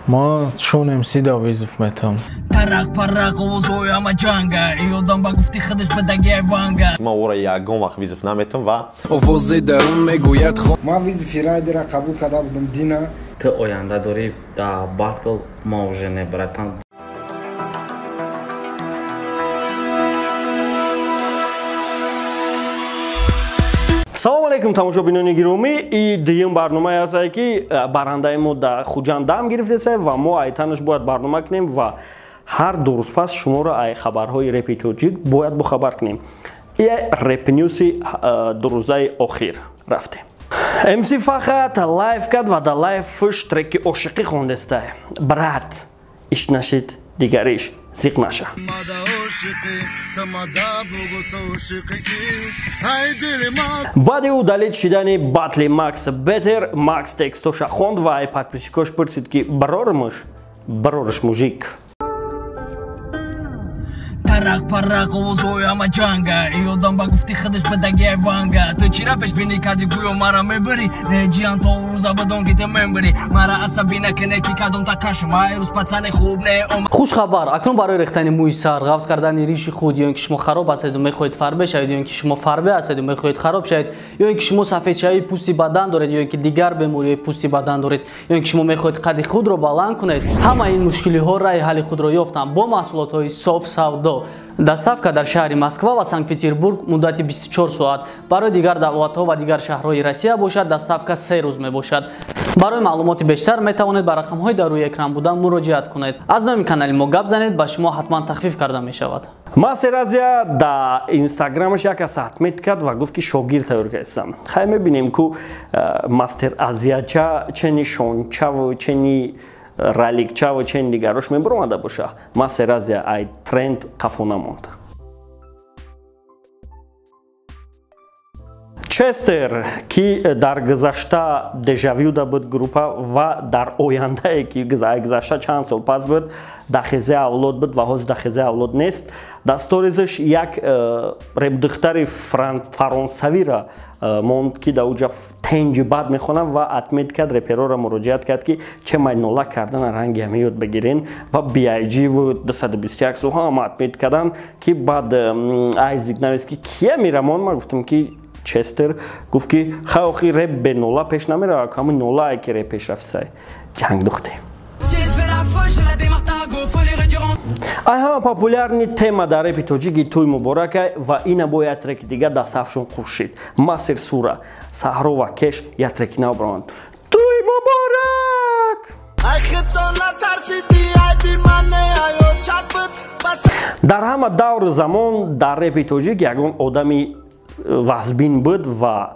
Ма Шон МС да вызов метам. Тарақ парақ овозҳои ҳама ҷанга. Ёдам ба гуфти худаш бадаги ванга. Ман ӯро ягон вақт вызов наметам ва овози дарун мегӯяд. Ман вызови райдера қабул карда будам дина. Ту оянда дорӣ да батл, ма уже не, братан. Салом алейкум, тамошобинони гиромӣ. И дуюм барномае ҳастае, ки барандаи мо дар Хуҷанд дам гирифтеса ва мо айтанаш бояд барнома кунем ва ҳар ду рӯз пас шуморо ай хабарҳои репи тоҷик бояд бохабар кунем. И репнюси дурӯзаи охир рафтем. МС Фахат лайв кард ва дар лайвш треки ошиқӣ хондестае. Брат, иш нашид, дигариш зиқ наша. Баъди удалить шидани батли Макс Бетер, Макс текстоша хонд ва ай подписчикош пурсид, ки барормуш, барорш мужик. Тарақ парақ овозҳои ҳама ҷанга. Ёдам ба гуфти худаш бадаги ванга. Ту чира пешбинӣ кардӣ, гӯё мара мебарӣ? Не ҷиян, то рӯза бидон, ки ту мембарӣ. Мара асабӣ накунӣ, ки кадом та кашм. Ай рӯз пацани хуб не омад. Хушхабар! Акнун барои рехтани мӯи сар, ғафз кардани риши худ, ё ин ки шумо хароб ҳастеду мехоҳед фарбе шавед, ё ин ки шумо фарбе ҳастеду мехоҳед хароб шавед, ё ин ки шумо сафедшавии пӯсти бадан доред, ё ин ки дигар бемориҳои пӯсти бадан доред, ё ин ки шумо мехоҳед қади худро баланд кунед, ҳамаи ин мушкилиҳо раҳи ҳалли худро ёфтанд бо маҳсулотҳои соф савдо. Доставка дар шаҳри Москва ва Санкт-Петербург муддати 24 соат. Барои дигар давлатҳо ва дигар шаҳрҳои Россия бошад, доставка 3 рӯз мебошад. Барои маълумоти бештар метавонед ба рақамҳои дар рӯи экран буда муроҷиат кунед. Аз номи канали мо гап занед, ба шумо ҳатман тахфиф карда мешавад. Мастер Азия да инстаграмаш як кас отмет кард ва гуфт, ки шогирд тайёр кардам. Хай, мебинем, ку Мастер Азияча чени шончаву чени раликчаву чени дигарош мебуромада боша. Мастер Азия ай тренд қафо намонд. Честер, ки дар гузашта Дежавюда буд группа ва дар ояндае, ки гузашта чанд сол пас буд, Дахезе авлод буд ва ҳозир Дахезе авлод нест, дар сторизаш як репдухтари фаронсавира монд, ки дар уҷа тенҷи бад мехонад ва отмет кард, репероро муроҷиат кард, ки че майнола кардана ранги ҳами ёд бигирен, ва BIG ву 221 су ҳама отмет кардан, ки баъд Айзик навист, ки кия мирамон. Ман гуфтам, ки Честер гуфт, ки хай, охи реп бе нола пеш намерава, ҳамин нолае ки реп пеш рафтисай. Ҷанг духтем. Ай ҳама популярный тема дар репи тоҷики тӯй муборакай ва ина бо як треки дига дар сафшон қуршид. Масер Сура, Саҳро ва Кеш як треки нав баромад. Тӯй муборак! Дар ҳама давру замон дар репи тоҷик ягон одами вазбин буд ва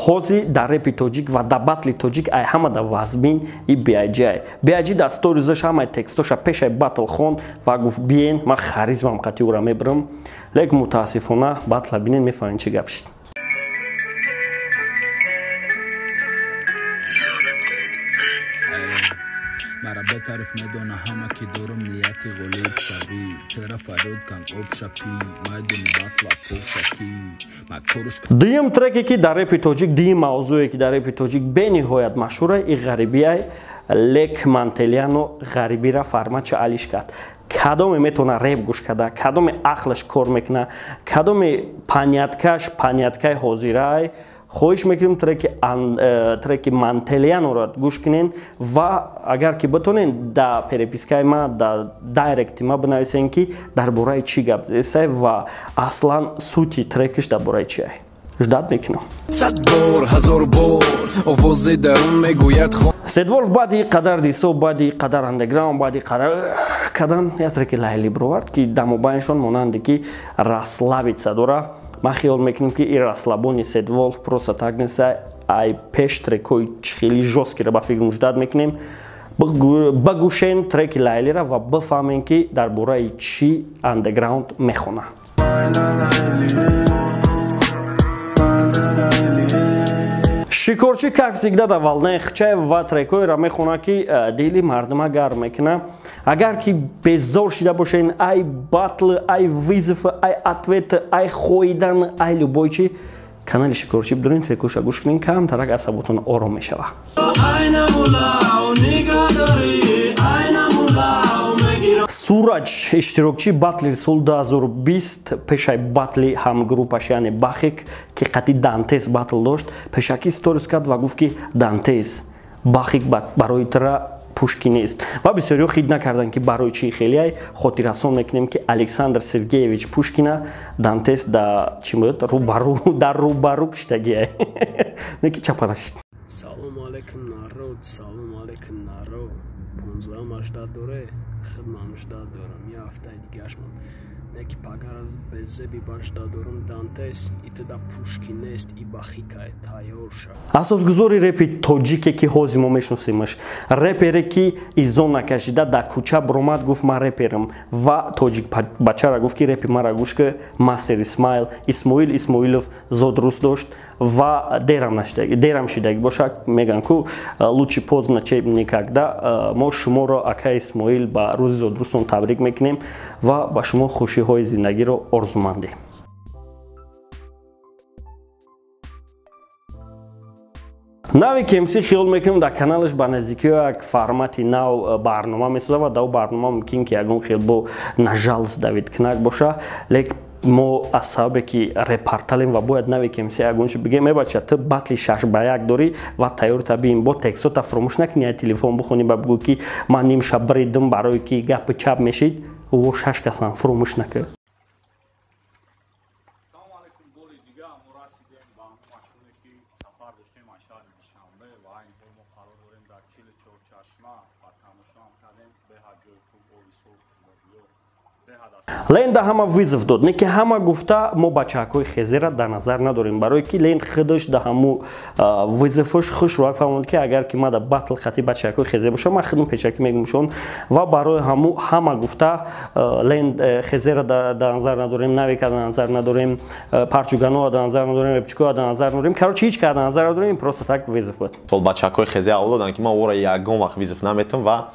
ҳозир дар репи тоҷик ва дар батли тоҷик ай ҳама да вазбин и BIG. BIG дар сторизаш ҳамаи текстоша пешай батл хонд ва гуфт: биен, ман харизмам қатъи ӯра мебарам. Лекин мутаассифона батла бинен, мефаҳмед, чӣ гап шид. Мара бетариф медона ҳама, ки дорум нияти ғолиб шавӣ. Тера фарёд кан, об шапӣ, майдони батла пошакӣ. Дуюм треке, ки дар репи тоҷик, дуюм мавзӯе, ки дар репи тоҷик бениҳоят машҳура, и ғарибиай. Лек Мантелиано ғарибира форматша алиш кард. Кадоме метавона реп гӯш карда, кадоме ақлаш кор мекуна, кадоме поняткаш поняткаи ҳозираай, хоҳиш мекунем, треки Мантелианоро гӯш кунен ва агар ки битонен, да перепискаи ма, да дайректи ма бинависен, ки дар бораи чӣ гап зесай ва аслан сути трекиш дар бораи чиай. Ждать мекунам. Сад бор, ҳазор бор овози дарун мегӯяд. Седволф баъди қадар дисо, баъди қадар андеграунд, баъди қадар кадан як треки Лайли бировард, ки дар мобайншон монанде ки расслабиться дора. Ман хиёл мекунам, ки и расслабони Седволф просто так неста. Ай пеш трекҳои хеле жёсткиро ба фикр муждат мекунем. Багӯшен треки Лайлира ва бифаҳмем, ки дар бораи чӣ андеграунд мехона. Шикорчӣ как всегда дар волнаи хчаев ва трекҳоеро мехонад, ки дили мардума гарм мекунад. Агар ки безор шида бошен ай батл, ай вызов, ай ответ, ай хоидан, ай любой чи, канали Шикорчӣ бидурин, трекҳоша гӯш кунин, камтарак асаботон ором мешава. Ай намула, нигоҳ дорӣ. Мебач иштирокчи батли сол 2020 пешай батли ҳамгруппаш, яъне Бахик, ки қати Дантес батл дошт, пешакӣ сторис кард ва гуфт, ки Дантес, Бахик барои тра Пушкин нест. Ва бисёриҳо хид накарданд, ки барои чӣ хелиай. Хотиррасон мекунем, ки Александр Сергеевич Пушкина Дантес да чӣ буд, рӯбарӯ, дар рӯбарӯ киштагиай, не ки чапа нашид. Салому алейкум, народ, салому алейкум, народ. 15-ам доре, хидмам жда дорам, я ҳафтаи дигаш мон. Не ки пагара безеби ба жда дорам, Дантес, итада Пушкин нест, и бахикай, тайёр ша. Асосгузори репи тоҷике, ки ҳозир мо мешиносемаш, репере, ки изон накашида дар кӯча биромад, гуфт: «Ман реперам», ва тоҷик бачара гуфт, ки репи мара гӯш ки. Мастер Исмаил, Исмоил Исмоилов зодрӯз дошт ва дерам шидаги бошад, мегӯянд ку лучше поздно, чем никогда. Мо шуморо, ака Исмоил, ба рӯзи зодрӯзтон табрик мекунем ва ба шумо хушиҳои зиндагиро орзумандем. Нави КМС хиёл мекунем, дар каналаш ба наздикиҳо як формати нав барнома месозад ва дар барнома мумкин ки ягон хел бо нажалс давид кунак боша, лек мо аз сабабе ки репорталем ва бояд нави КМС ягон чи бигем. Мебача, ту батли 6 ба 1 дорӣ ва тайёрта биин, бо текстота фуромӯш накунӣ, я телефон бихонӣ ба бигӯ, ки ман нимшаб бридим, барое ки гапи чап мешид, во шаш касан фуромӯш накун. Салому алейкум, боли дига мо расидем ба ҳамон маконе, ки сафар доштем аз шаҳри Душанбе, ва айни ҳол мо қарор дорем дар 44 чашма ва тамошоам кардем. Беҳад ҷои хуб, оби соф, обиё беҳад аст. Ленда ҳама вызов дод, не ки ҳама гуфта мо бачаҳакҳои хезера дар назар надорем, барое ки Ленд худаш да ҳаму вызов аш хушрӯак фаҳмонд, ки агар ки ма да батл хати бачаҳакҳои хезе бошам, ман худам пешакӣ мегумшон. Ва барои ҳаму ҳама гуфта Ленд хезера дар назар надорем, Навика дар назар надорем, Парчуганова дар назар надорем, Репчикова дар назар надорем, короче, ҳеч кар дар назар надорем, просто так вызов буд. Сол бачаҳакҳои хезе авлоданд, ки ман ора ягон вақт вызов наметам ва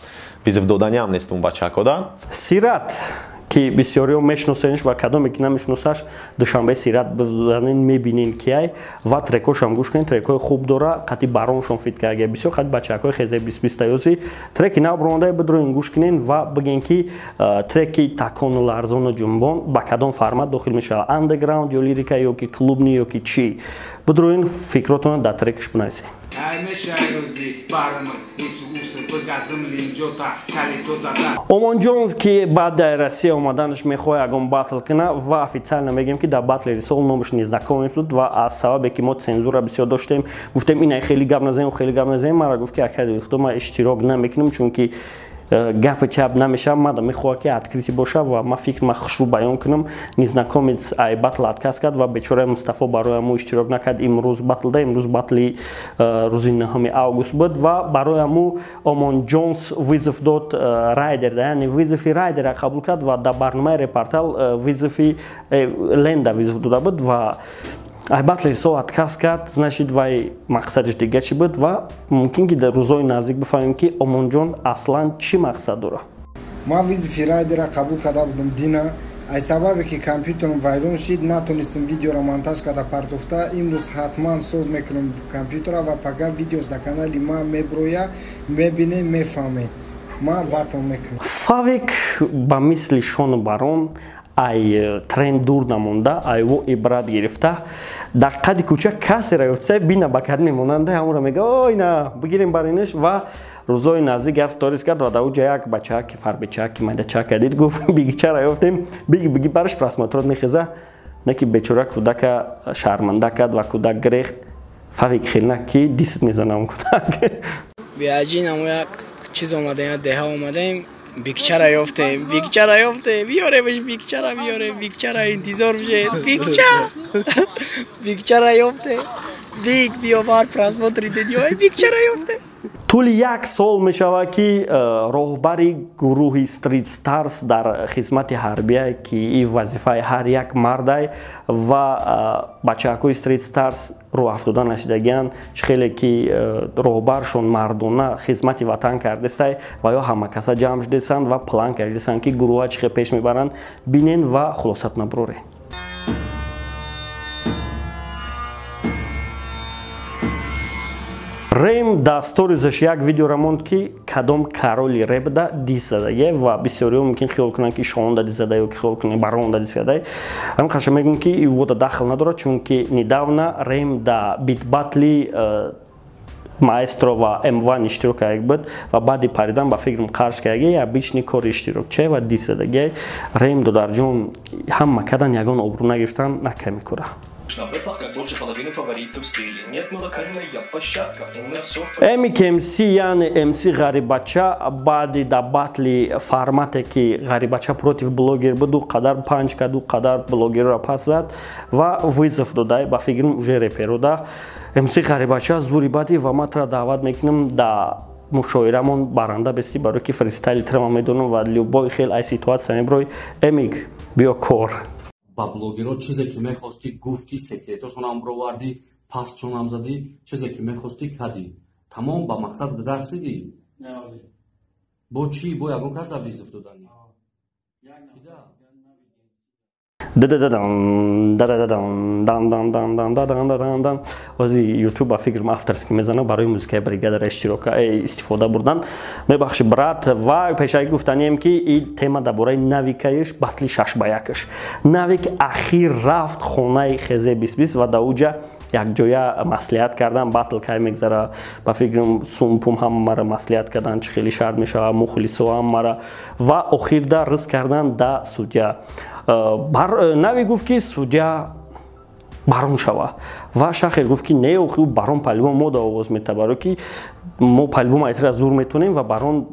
вызов доданиам нестам бачаҳакода. Сират, ки бисёриҳо мешиносенш ва кадоме ки намешиносаш, Душанбе Сират бизанен, мебинен киай ва трекошам гӯш кунен, трекҳои хуб дора, қати бароншон feat карда бисёр, қати бачаҳакҳои хезе бистбистаёси треки нав баромада бидроин, гӯш кунен ва биген, ки треки такону ларзону ҷунбон ба кадом формат дохил мешавад: андеграунд ё лирика ё ки клубный ё ки чӣ. Бидроин, фикротонро дар трекаш бинависед. Омон Ҷонс, ки баъд дар Россия омаданаш мехоҳад ягон батл куна, ва официально мегӯем, ки дар батли сол номаш незнакомый буд ва аз сабабе ки мо цензура бисёр доштем, гуфтем ина хеле гап назанем, хеле гап назанем, мара гуфт, ки акаи худо, ман иштирок намекунам, чунки гапи чап намешавам, мада мехоҳад, ки открытый боша ва ман фикр ма хушрӯ баён кунам. Незнакомец ай батл отказ кард ва бечораи Мустафо барои ҳаму иштирок накард имрӯз батлда. Имрӯз батли рӯзи 9 август буд ва барои ҳаму Омон Ҷонс вызов дод Райдер, яъне вызов и Райдера қабул кард ва дар барномаи репортал вызов и Ленда вызов дода буд ва ай батли сол отказ кард. Значит, вай мақсадиш дига чӣ буд ва мумкин ки дар рӯзҳои наздик бифаҳмем, ки Омонҷон аслан чӣ мақсад дорад. Ман вызов и Райдера қабул карда будам дина, аз сабабе ки компютерам вайрон шид, натонистам видеоро монтаж карда партофта. Имрӯз ҳатман соз мекунам компютера ва пага видеош дар канали ман меброя, мебинем, мефаҳмем, ман батл мекунам. Фавик ба мисли Шону Барон ай тренд дур намонда, ай во ибрат гирифта, дар қади кӯча касеро ёфтса, бина ба кад мемонанда, ҳамонро мега: «Ой, на бигирем баринаш». Ва рӯзои наздик як сторис кард ва дар уҷа як бачаки фарбечаки майдачака дид, гуфт: «Бигичара ёфтем, биги, биги». Бараш просмотр от мехеза, не ки бечора кӯдака шарманда кард ва кӯдак гирехт. Фавик хелна ки дисит мезанам кӯдак. Биаҷин амо як чиз омадаем, деҳа омадаем, бикчара ёфтем, бикчара ёфтем, биёремш, бикчара биёрем, бикчара интизор бишед, бикча, бикчара ёфтем, бик биё, бар просмотр и дунёи бикчара ёфтем. Тӯли як сол мешавад, ки роҳбари гурӯҳи Street Stars дар хизмати ҳарбия, ки ин вазифаи ҳар як мардай, ва бачаҳакҳои Street Stars рӯҳафтода нашидагианд. Чӣ хеле ки роҳбаршон мардона хизмати ватан кардестай ва ё ҳамакаса ҷамъ шудесанд ва план кардесанд, ки гурӯҳа чӣ хел пеш мебаранд. Бинен ва хулосат набуроред. Рем да сторизаш як видеора монд, ки кадом короли репда дис задагия, ва бисёриҳо мумкин хиёл кунанд, ки Шоонда дис зада ё ки хиёл кунанд, Баронда дис зада. Ҳамин қаша мегӯм, ки ивода дахл надорад, чунки недавно Рем да битбатли Маэстро ва М1 иштирок карда буд ва баъди паридан, ба фикрам, қарз кардаги, обычный кори иштирокча ва дис задагия. Рем, додарҷон, ҳама кадан, ягон обрӯ нагирифтан, наками кора. На бэтлах, как больше половины фаворитов стиле. Нет, мы локальная площадка, у нас все. Эмик МС, яъне МС Ғарибача, баъди да батли формате, ки Ғарибача против блогер буд, ду қадар панч кард, ду қадар блогерро пас зад ва вызов дода, ба фикрам, уже реперода. МС Ғарибача, зури баъди ва ман тура даъват мекунам, да мушоирамон баранда бести, барои ки фристайли тура ман медонам ва любой хел ай ситуация меброй. Эмик, биё кор. Ба блогерҳо чизе ки мехостӣ, гуфтӣ, секретошонам бировардӣ, пастшонам задӣ, чизе ки мехостӣ, кардӣ, тамом, ба мақсад расидӣ. Бо чӣ, бо ягон кас дар вызов доданӣ? Дан дан дан дан дан дан дан дан. Ҳозир Ютуб, ба фикрам, авторский мезана барои музикаи бригадара иштирока истифода бурдан. Мебахши, брат. Ва пешакӣ гуфтанием, ки и тема дар бораи Навикаиш, батли 6 ба 1-ш. Навик ахир рафт хонаи Хезе бисбис ва дар уҷа якҷоя маслиҳат кардан, батл кай мегзара. Ба фикрам, сумпум ҳамамара маслиҳат кардан, чӣ хеле шарт мешава, мухлисо ҳамамара, ва охирда ризқ кардан да судья. Нави гуфт, ки судья Барон шава, ва Шахер гуфт, ки не, охи Барон по-любому мода овоз мета, барое ки мо по-любому айтра зур метонем ва Барон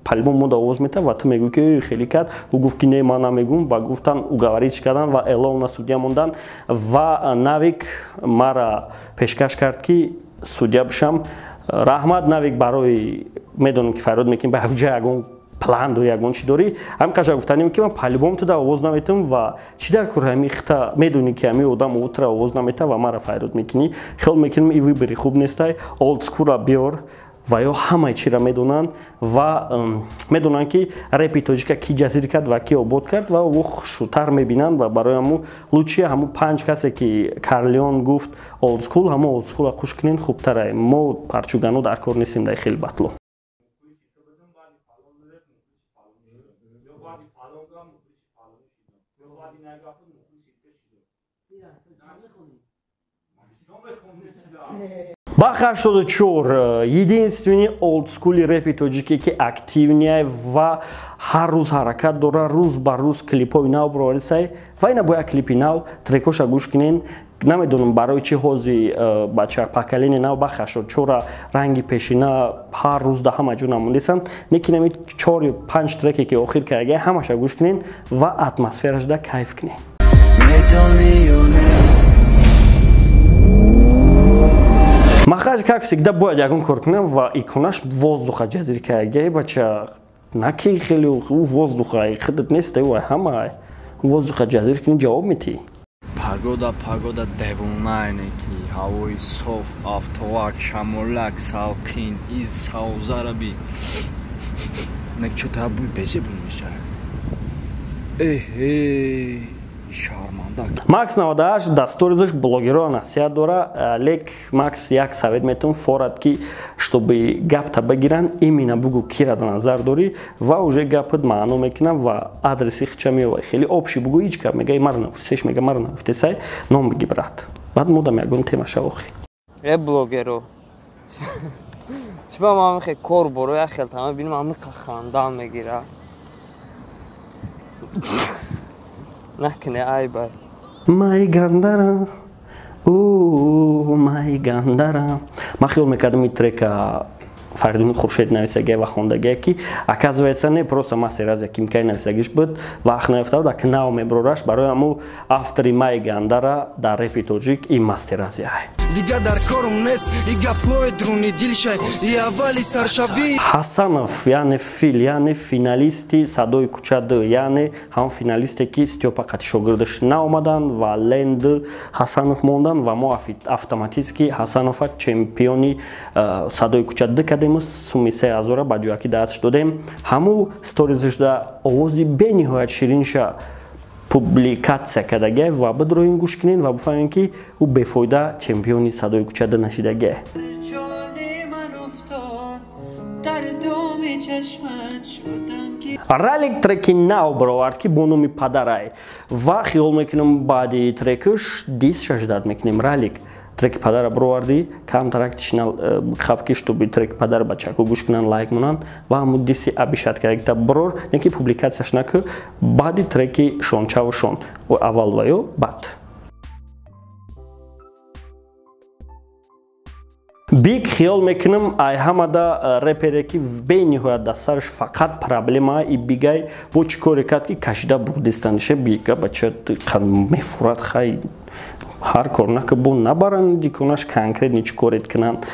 по-любому мода овоз мета, ва ту мегӯӣ, ки хеле кард. Ӯ гуфт, ки не, ман намегӯм. Ба гуфтан, уговорить кардан ва Элона судья мондан, ва Навик мара пешкаш кард, ки судья бишам. Раҳмат, Навик, барои медонам, ки фарёд мекунӣ, ба ҷа ягон план дорӣ, ягон чӣ дорӣ. Ҳам қаша гуфтанем, ки ман по-любому туда овоз наметам, ва чӣ дар кор ҳами хита медонӣ, ки ҳами одам утра овоз намета ва мара фарёд мекунӣ. Хиёл мекунам, и выбори хуб нестай. Олдскура биёр ва ё ҳамаи чиро медонанд ва медонанд, ки репи тоҷика ки ҷазир кард ва ки обод кард, ва ӯ хушрӯтар мебинанд. Ва барои ҳаму лучше ҳаму панҷ касе, ки Карлеон гуфт олдскул, ҳаму олдскула қуш кунен, хубтара. Мо парчугано дар кор нестем дар хеле батло. Бах 84, единственный олдскули репи тоҷике, ки активный ва ҳар рӯз ҳаракат дора, рӯз ба рӯз клипҳои нав бироварисай, ва ина бо як клипи нав. Трекоша гӯш кунен. Намедонам, барои чӣ ҳози бача поколение нав Бах 84 ранги пешина ҳар рӯз да ҳама ҷо намондесанд. Лекин ами чор ё панҷ треке, ки охир кардаги, ҳамаша гӯш кунен ва атмосферашда кайф кунен. Медонӣ ё не? Махаҷ, как всегда, бояд ягон кор кунам ва иконаш воздуха ҷазир кардаги. Бача, наки хеле воздуха худат неста, ва ҳама воздуха ҷазир кунӣ, ҷавоб метиҳӣ. Погода, погода девонайне, ки ҳавои соф, афтовак, шамолак, салқин, из савзараби нек чо-то бӯй безебун мешавад. Эҳе, шарманда. Макс 98 дар сторизаш блогерро насиҳат дора. Лек, Макс, як совет метавон форад, ки чтобы гапта бигиранд, именно бугу, кира дар назар дорӣ, ва уже гапат маъно мекунам ва адреси хича меова. Хеле общий бугу, ҳеҷ гап мега, мара нагуфтесеш, мега, мара нагуфтесай, ном биги, брат, баъд модам ягон тема шавохи. Э, блогеро, чӣ ба ман хе кор боро, як хел тама бинам, ҳамиқа хандам мегира. Накне, айбай. Май гандара, май гандара. Ман хиёл мекардам, ин трека Фаридуни Хуршед нависагия ва хондагия, ки оказывается, не, просто мастераз якимкай нависагиш буд, вақт наёфта буд, аки нав меброраш. Барои ҳаму автори Май гандара дар репи тоҷик ин мастеразияй. Дига дар корум нест и гапҳои друни дилшай и аввали саршавӣ. Ҳасанов, яъне Фил, яъне финалисти Садои кӯча д, яъне ҳамон финалисте, ки Стёпа қати шогирдаш наомаданд ва Ленд Ҳасанов монданд, ва мо автоматически Ҳасанова чемпиони Садои кӯча д кардему, суми 3000-ра ба ҷояки дастш додем. Ҳаму сторизашда овози бениҳоят ширинша публикатсия кардагия, ва бидроин, гӯш кунед ва бифаҳмем, ки ӯ бефоида чемпиони Садои кӯча д нашидагия. Ралик треки нав баровард, ки бо номи Падарай, ва хиёл мекунам, баъди трекаш дис шаждат мекунем. Ралик, треки падара бировардӣ, камтарак тишина хаб, ки чтобы треки падара бачако гӯш кунанд, лайк монанд ва ҳамун диси обещать кардагита бирор, не ки публикатсияш наку баъди треки Шончаву Шон аввал ва ё баъд. Биг, хиёл мекунам, ай ҳамада репере ки бениҳоят дар сараш фақат проблема и бигай, бо чӣ коре кард, ки кашида бурдистанише. Бига бача мефурад, хай, ҳар кор нака бо набаранд диконаш, конкретно чӣ корет кунанд,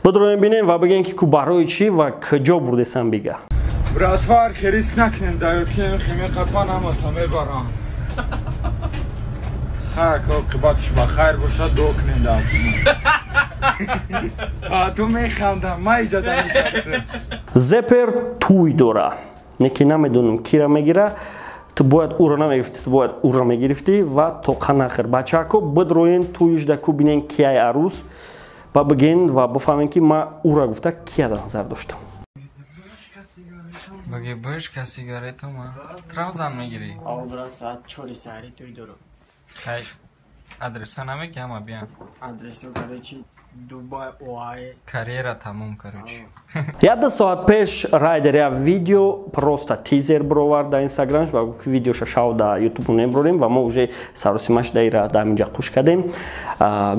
бидроем бинем ва бигем, ки ку барои чӣ ва куҷо бурдесан бига. Братвар, риск накунем, даёкем химеқапан ҳамата мебарам. Хак, оқибатш ба хайр бошад, дуо кунем дар ту механдам, ма иҷода мекарсем. Зепер туй дора, не ки намедонам кира мегира. Ту бояд ӯро намегирифтӣ, ту бояд ӯро мегирифтӣ ва тоқа нахир. Бачако, бидроен туюшда, ку бинен кияй арӯс ва биген ва бифаҳмем, ки ма ӯра гуфта кия дар назар доштам. Баги бышка сигарета ма. Травзан мегирӣ? Ав, брат, соат 4 саҳари туй дорам. Хай, адреса намеги, ҳама биям. Адресо, короче, Дубай, ОАЭ. Карьера тамом, короче. Як ду соат пеш Райдер як видео, просто тизер бировард дар инстаграмш ва гуфт, видеоша шав дар ютубу меброрем ва мо уже саросимаш даира дар ҳаминҷа қуш кардем.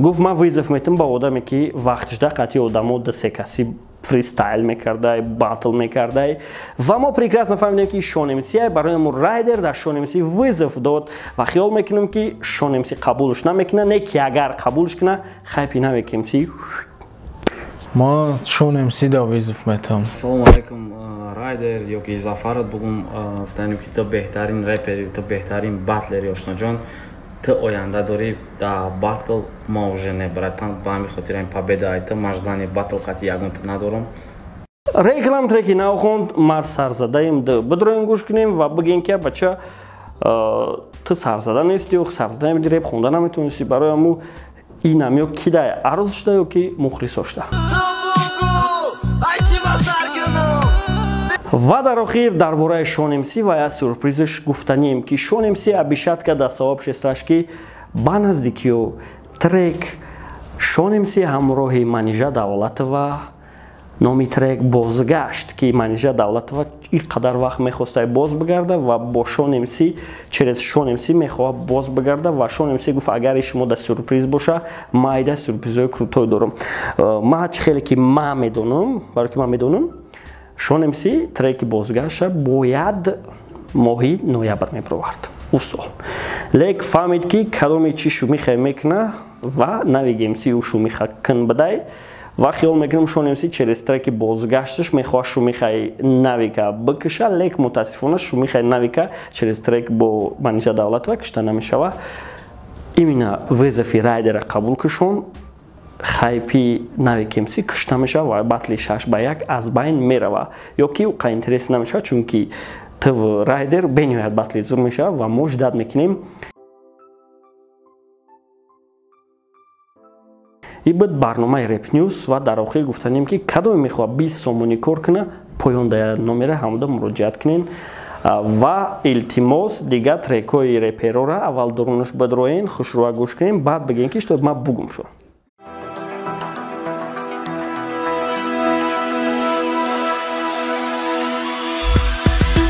Гуфт, ман вызов метам ба одаме, ки вақтшда қатъи одамо ду-се каси фристайл мекардай, батл мекардай, ва мо прекрасно фаҳмидем, ки Шон МС. Барои мо Райдер дар Шон МС вызов дод ва хиёл мекунем, ки Шон МС қабулш намекуна, не ки агар қабулш куна, хайпи навек МС. Ма Шон МС да вызов метам. Салому алайкум, Райдер ёки Зафарат бугум. Гуфтанем, ки ту беҳтарин репери, ту беҳтарин батлери, ошноҷон. Ту оянда дорӣ дар батл, ма уже не, братан. Ба ҳамин хотир ин победа ай ту, ман ждани батл қати ягонта надорам. Реклам треки нав хонд, мар сарзадаем. Бидроем гӯш кунем ва бигем, ки бача, ту сарзада нести, сарзада реп хонда наметавонисти. Барои ҳаму инам ё кидай арӯз шуда ё ки мухлисо шуда. Ва дар охир дар бораи Шон МС ва як сюрпризш гуфтанием, ки Шон МС обещать кард дар сообществаш, ки ба наздикиё трек Шон МС ҳамроҳи Манижа Давлатова, номи трек Бозгашт, ки Манижа Давлатова ин қадар вақт мехостай боз бигарда ва бо Шон МС, через Шон МС мехоҳад боз бигарда. Ва Шон МС гуфт, агари шумо да сюрприз боша, майда сюрпризҳои крутой дорам. Ма чӣ хеле ки ма медонам, барое ки ман медонам, Шон МС треки Бозгаштша бояд моҳи ноябр мебировард ӯ сол, лек фаҳмид, ки кадоме чӣ шумиха мекуна ва нави МС ӯ шумиха кун бидай. Ва хиёл мекунам, Шон МС через треки Бозгашташ мехоҳад шумихаи навика бикиша, лек мутаассифона шумихаи навика через трек бо Манижа Давлатова кишта намешава. Именно вызови Райдера қабул кушон, хайпи нави МС кушта мешава ва батли 6 ба 1 аз байн мерава ё ки ӯ қа интерес намешавад, чунки тв Райдер бениҳоят батли зур мешавад ва мо ждать мекунем. И буд барномаи Репнюс. Ва дар охир гуфтанем, ки кадоме мехоҳад 20 сомонӣ кор куна, поён да номера ҳамуда муроҷиат кунен. Ва илтимос, дигар трекҳои реперора аввал дурунаш бидроен, хушрӯа гӯш кунем, баъд бигем, ки что ман бугум шуд.